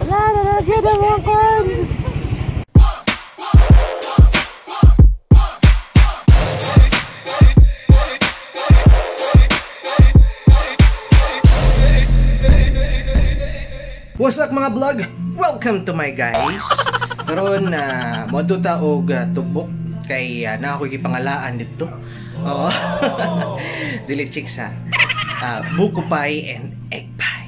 Wala, nalagyan na mga kwan. What's up mga vlog? Welcome to my guys. Karon na moadto ta og tugbok kay na ako'y gipangalaan didto. Oo. Dili chicks ha. Buko pie and egg pie.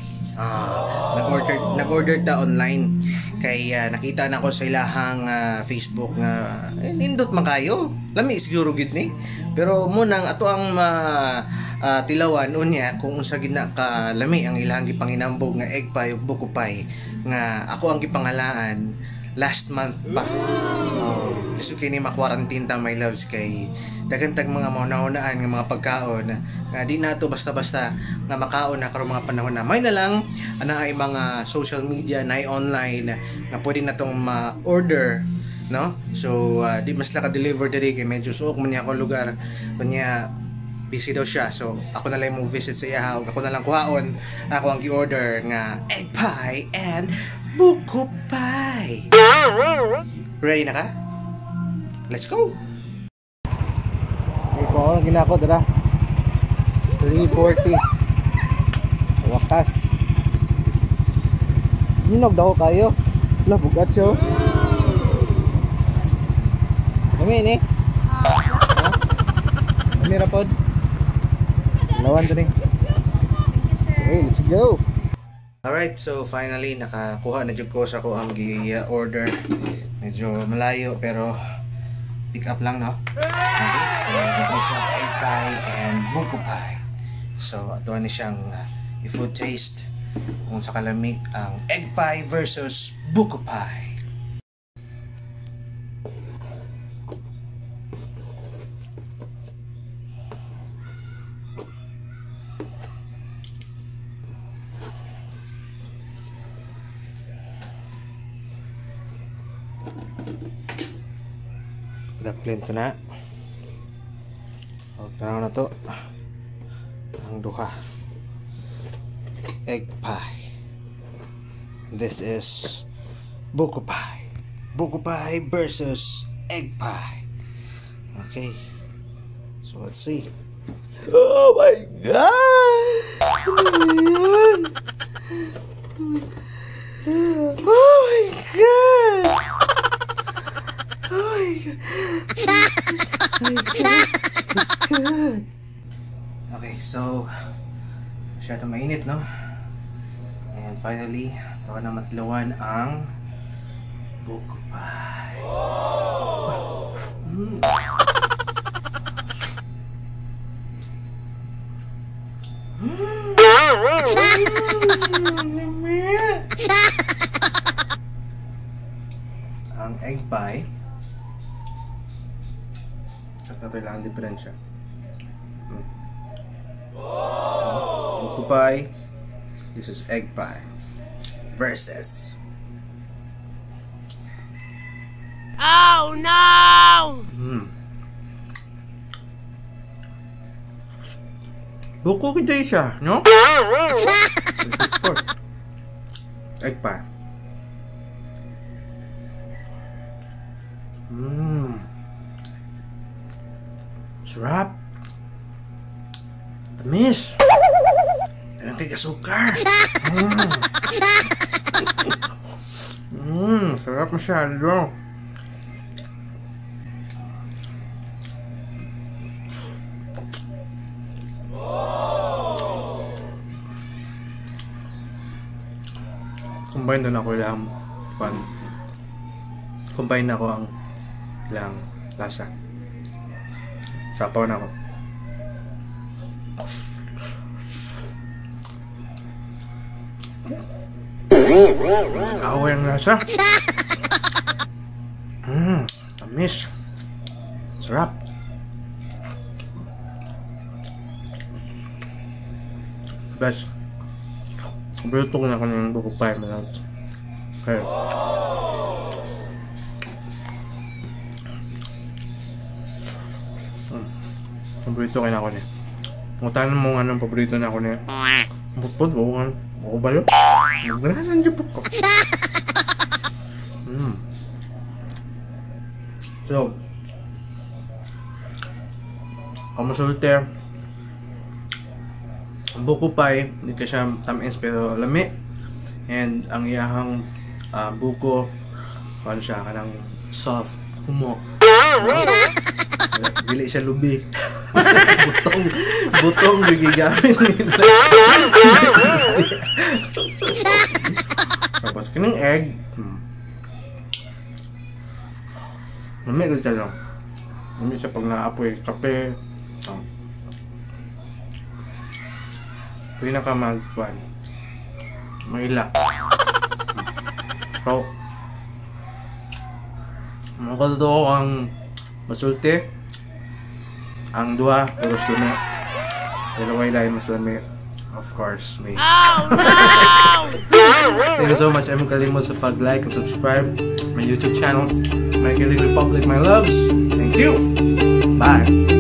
Nag-order ta online kay nakita na ko sa ilahang Facebook nga nindot man kayo. Lami siguro gid ni. Pero mo nang ato ang tilawan unya kung unsa gid na ka lami ang ilahang gipanginambog nga egg pie ug buko pie nga ako ang gipangalaan last month pa. Oh, lisod kini ma-quarantine ta my loves kay daghan tag mga mauna-unaan nga mga pagkaon nga di nato basta-basta nga makaon na karong mga panahon na. May na lang ana ay mga social media na online nga pwede natong ma-order, no? So di mas naka-deliver diri kay medyo suok man niya ako lugar unya busy daw siya. So ako na lang mo visit sa iya ug ako na lang kuhaon ako ang gi-order nga egg pie and buko pie. Ready na ka? Let's go. Ay ko ang ginako dara. 3:40. Wakas. Hinog daw kayo. Lah bugat siya. Kami ni. Kami ra pod. Lawan to ni. Okay, let's go. Alright, so finally nakakuha na jud ko sa ko ang gi-order. Medyo malayo pero pick up lang, no? Okay, so nagpapay siya egg pie and buko pie. So ato ni siyang i-food taste kung sa kalami ang egg pie versus buko pie. Daplin to na. Tanaw na to. Ang duha. Egg pie. This is buko pie. Buko pie versus egg pie. Okay. So let's see. Oh my God! Oh my God! Oh my God! Oh my God. Okay, so masyado mainit, no? And finally, ito na matlawan ang buko pie. Mm. Mm. Ang egg pie, check natin lang ang diferensya. Buko pie, this is egg pie versus. Oh no! Buko kita siya, no? Egg pie. Sarap. Tamis. Alam kay asukar. Sarap masyado. Combine doon ako ilang pan. Combine ako ang ilang lasa. Sapaw na ako. Away ang lasa. Tamis. Sarap. Best. Paborito ko na ako ng buko pie, my loves. Okay. Paborito ko na ako niya. Mutanan mo nga ng paborito na ako niya. Pupod, bukan. Ako ba yun? Ganahan jud ko. So, ang masulti, ang buko pie, hindi ka siya tamis pero lami. And ang iyahang buko, ano siya, kanang soft, humok. Dili siya lubi. Butong, butong yung gigamit nila. Tapos, kining egg, Lami gud siya lang. Lami siya pag naapoy kape. Oh. Pwede na ka mag-kuan. Maila. So, mga totoo ang masulti. Ang duha, pero lami. Pero why lain mas lami? Of course, me. Oh no! Thank you so much. I'm kalimot sa pag-like and subscribe my YouTube channel, Michael Republic, my loves. Thank you. Bye.